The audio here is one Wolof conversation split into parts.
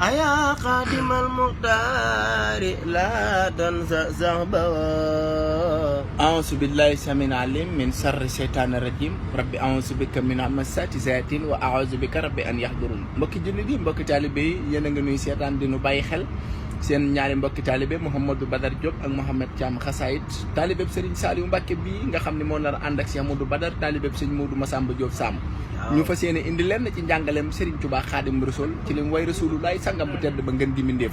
أيا خادم المختار لا تنسى صحبه. أعوذ بالله السميع العليم من شر الشيطان الرجيم ربي أعوذ بك من همزات الشياطين وأعوذ بك ربي أن يحضرون. mbokki jullit yi mbokki taalibe yi yéen a ngi nuy seetaan di nu bàyyi xel seen ñaari mbokki taalibe Mouhamadou Badar Diop ak Mouhamed Thiam Xasaayit taalibe Serigne Saliou Mbacke bii nga xam ne moo nar a ànd ak Cheikh Modou Badar taalibe Serigne Modou Massamba Diop Sam ñu fas yéene indi leen ci njàngaleem Serigne Touba Xaadim Rasul ci lim way Rasulullaay sangam bu tedd ba ngeen gi mindeef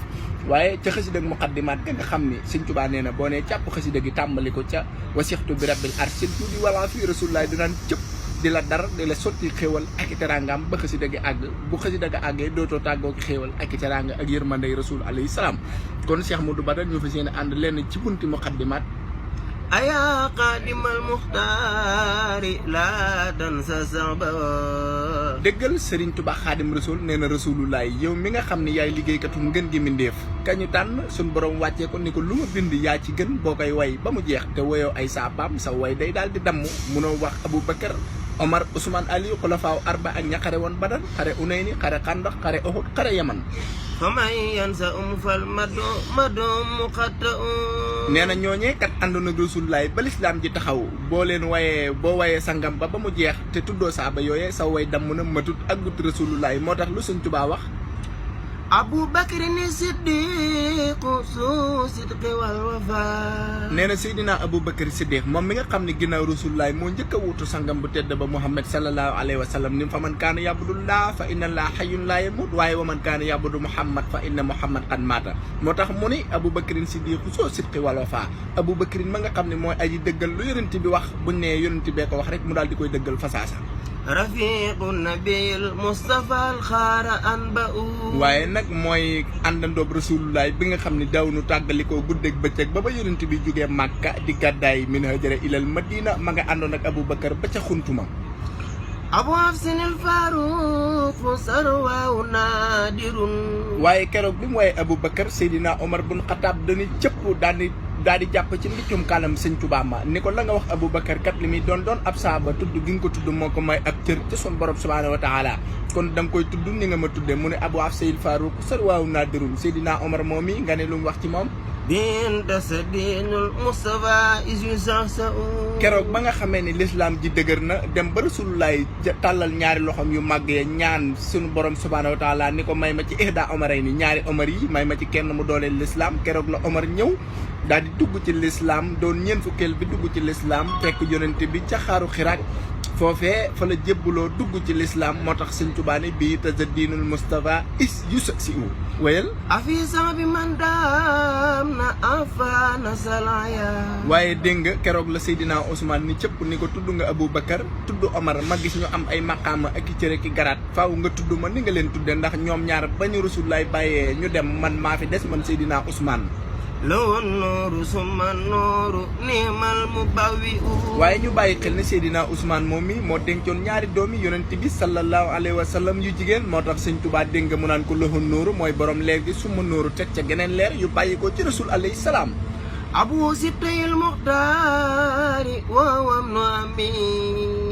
waaye ca xasida ak muqaddimaat ga nga xam ni Serigne Touba nee na boo nee càpp xasida gi tàmbali ko ca wasixtu bi rabbil arsil tuuti wala fii Rasulullaay dinaan cëpp di la dar di la sotti xéewal ak i teraangaam ba xasida gi àgg bu xasida gi àggee dootoo tàggoo ki xéewal ak i teraanga ak yërmandey Rasul alayhi salaam kon Cheikh Modou Badar ñu fas yéene ànd leen ci bunti muqaddimaat. أيا خادم المختار لا تنسى صحبه. déggal Serigne Touba Xaadim Rasul nee na Rasulullaay yow mi nga xam ne yaay liggéeykatu ngën gi mindeef kañu tànn suñ borom wàccee ko ni ko lu ma bind yaa ci gën boo koy way ba mu jeex te woyoo ay saabaam sa way day daal di damm munoo wax Aboubacar Omar Ousmane Aliou xulafaaw arba ak ña xare woon Badar xare Unayni xare Xandax xare Uhud xare Yaman. فمن ينسى فالمدو مقطع. nee na ñooñee kat àndoon ak Rasulullaay ba lislaam ji taxaw boo leen wayee boo wayee sangam ba mu jeex te tuddoo saaba yooyee sa way damm na matut aggut Rasulullaay moo tax lu Sëñ Tuubaa wax. أبو بكر الصديق ذو الصدق والوفاء. nee na Seydina Aboubacar Siddiq moom mi nga xam ne ginnaaw Rasulullaay moo njëkk a wuutu sangam bu tedd ba Muhammad sallallahu alayhi wa sallam ni fa man kaana yabudullah fa inna allah hayyun laa yamut waaye wa man kaana yabudu Muhammad fa inna Muhammad qad maata moo tax mu ni Aboubacar Siddiq ذو الصدق والوفاء Aboubacar ma nga xam ne mooy aji dëggal lu yonent bi wax buñ nee yonent bee ko wax rek mu daal di koy dëggal fasaasa. رفيق النبي المصطفى الخار أنبأ. waaye nag mooy àndandoob Rasulullaay bi nga xam ne daaw nu tàggalikoo guddeeg bëccëg ba yonent bi jógee Màkka di gàddaay min hajara ilal madina ma nga àndoon ak Aboubacar ba ca xuntuma. أبو حفص الفاروق ثروة نادر. waaye keroog bi mu waaye Aboubacar Seydina Omar bun Xataab dañuy cëpp daal di jàpp ci mbiccum kanam Sëñ Tuubaa ma ni ko la nga wax Aboubacar kat li muy doon ab saaba tudd gi nga ko tudd moo ko may ak cër ci sun borom subhaanahu wa taala kon da nga koy tudd ni nga ma tuddee mu ne Abu Hafs il Faruq sarwaaw naadirun Seydina Omar moom mi nga ne lu mu wax ci moom. بنت سدين المصطفى إذ يسعسع. keroog ba nga xamee ni lislaam ji dëgër na dem ba Rasulullaay tàllal ñaari loxoom yu màgg ya ñaan sunu borom subhaanahu wa taala ni ko may ma ci ihda omaray ni ñaari Omar yi may ma ci kenn mu dooleel lislaam keroog la Omar ñëw daal di dugg ci lislaam doon ñeent fukkeel bi dugg ci lislaam fekk yonente bi ca xaaru Xiraak foofee fa la jébbaloo dugg ci lislaam moo tax Sëñ Tuubaa ni bii tazaddiinul Mustafa is yusa si u wéyal أفي صعب من دامنا أفان سلايا. waaye dégg nga keroog la Seydina Ousmane ni cëpp ni ko tudd nga Aboubacar tudd Omar ma gis ñu am ay maqaama ak i cëre ki garaat faaw nga tudd ma ni nga leen tudde ndax ñoom ñaar bañu Rasulullaay bàyyee ñu dem man maa fi des man Seydina Ousmane. لو النور ثم النور نعم المبوئ. waaye ñu bàyyi xel ne Seydina Ousmane moom mi moo dencoon ñaari doomi yonent bi sallallahu alayhi wa sallam yu jigéen moo tax Sëñ Tuubaa dégg nga mu naan ko loxo nóoru mooy borom leer gi suma nóoru teg ca geneen leer yu bàyyi ko ci Rasul alayhi salaam. أبو سبتي المختار وهو ابن أمي.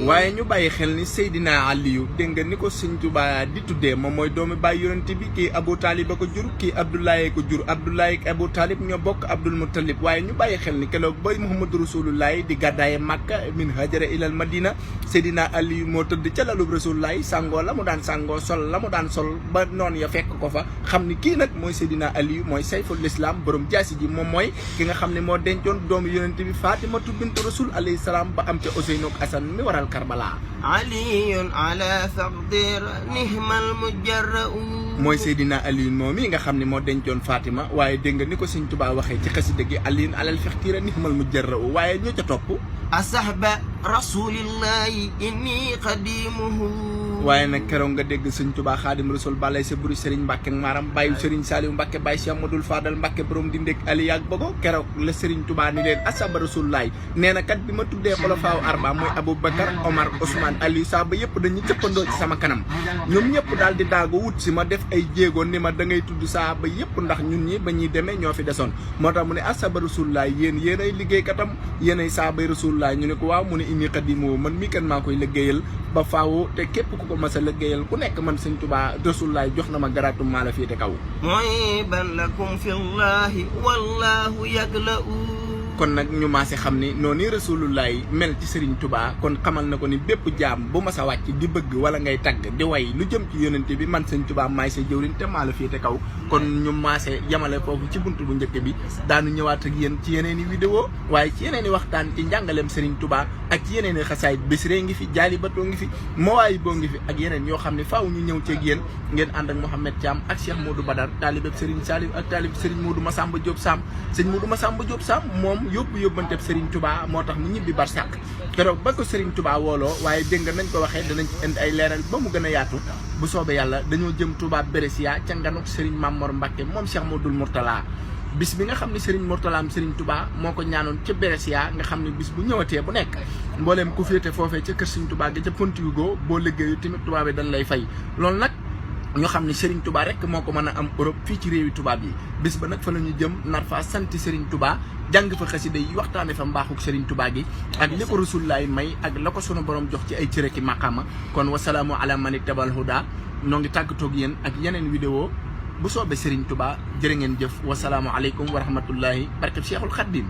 waaye ñu bàyyi xel ni Seydina Aliyu dégg nga ni ko Sëñ Tuubaa di tuddee moom mooy doomi baay yonent bi kii Abou Talib a ko jur kii Abdoulaye ko jur Abdoulaye ak Abou Talib ñoo bokk Abdul Muttalib waaye ñu bàyyi xel ni keroog ba Muhammadu Rasulullaay di gàddaaye Makka min hajara ilal Madina Seydina Aliyu moo tëdd ca lalub Rasulullaay sangoo la mu daan sangoo sol la mu daan sol ba noonu ya fekk ko fa xam ni kii nag mooy Seydina Aliyu mooy sayful islam borom jaasi ji moom mooy ki nga xam ne moo dencoon doomu yonent bi Fatimatu bintu Rasul alayhi salaam ba am ca Ousseynou ak Asan mi waral Karbala. علي على فقدر نهم المجرؤ. mooy Seydina Aliyu moom mi nga xam ne moo dencoon Fatima waaye dégg nga ni ko Sëñ Tuubaa waxee ci xasida gi Aliyun alal fixtiira nihmal mujarra'u waaye ñoo ca topp. أصحب رسول الله إني قديمه. waaye nag keroog nga dégg Sëñ Tuubaa Xaadim Rasul balay sa buri Serigne Mbàkke Maram bàyyi Serigne Saliou Mbàkke bàyyi Cheikh Amadou Fadal Mbàkke borom di ndég Ali ak Bogo keroog la Serigne Touba ni leen asaba Rasulullaay nee na kat bi ma tuddee xulafaaw arba mooy Aboubacar Omar Ousmane Aliou saaba yëpp dañuy cëppandoo ci sama kanam ñoom ñëpp daal di daago wut si ma def ay jéego ni ma da ngay tudd saaba yëpp ndax ñun ñi ba ñuy demee ñoo fi desoon moo tax mu ne asaba Rasulullaay yéen ay liggéeykatam yéen ay saabay Rasulullaay ñu ne ko waaw mu ne inni xadimu man mii kan maa koy liggéeyal ba faaw te képp ku ko mas a liggéeyal ku nekk man sëñ Tuubaa Rasulullaay jox na ma garaatu maa la féete kaw. muhiban lakum fi llahi wallahu yagla'u. kon nag ñu maase xam ni noonu Rasulullaay mel ci Serigne Touba kon xamal na ko ni bépp jaam bu mas a wàcc di bëgg wala ngay tagg di way lu jëm ci yonente bi man Serigne Touba maay sa jëwriñ te maa la féete kaw. kon ñu maase yamale foofu ci buntu bu njëkk bi daanu ñëwaat ak yéen ci yeneen i vidéo waaye ci yeneen i waxtaan ci njàngaleem Serigne Touba ak ci yeneen i xasaayit Bichri ngi fi Jaalibatoo ngi fi Mawaahiboo ngi fi ak yeneen yoo xam ne faaw ñu ñëw ci ak yéen ngeen ànd ak Mouhamed Thiam ak Cheikh Modou Badar taalibeb Serigne Saliou ak taalib Serigne Modou Massamba Diop Sam Serigne Modou Massamba Diop Sam moom yóbbanteb Serigne Touba moo tax mu ñibbi barsàq keroog ba ko Serigne Touba wooloo waaye dégg nga nañ ko waxee danañ ci indi ay leeral ba mu gën a yaatu bu soobee yàlla dañoo jëm Touba Bérésia ca nganuk Serigne Mamor Mbacke moom Cheikh Modou Mourtala bis bi nga xam ne Serigne Mourtala am Serigne Touba moo ko ñaanoon ca Bérésia nga xam ne bis bu ñëwatee bu nekk mbooleem ku féete foofee ca kër Serigne Touba ga ca Pontiugo boo liggéeyu tamit tubaab bi dañ lay fay loolu nag ñu xam ne Serigne Touba rek moo ko mën a am Europe fii ci réewi tubaab yi bis ba nag fa la ñu jëm nar faa sant Serigne Touba jàng fa xasida yi waxtaane fa mbaaxuk Serigne Touba gi ak li ko Rasulullaay may ak la ko sunu borom jox ci ay cëre ki maqaama kon wasalaamu ala man ittabal huda noo ngi tàggatoog yéen ak yeneen vidéo bu soobee Serigne Touba jërë ngeen jëf wasalaamu aleykum wa rahmatullahi barkeb Cheikhul Khadim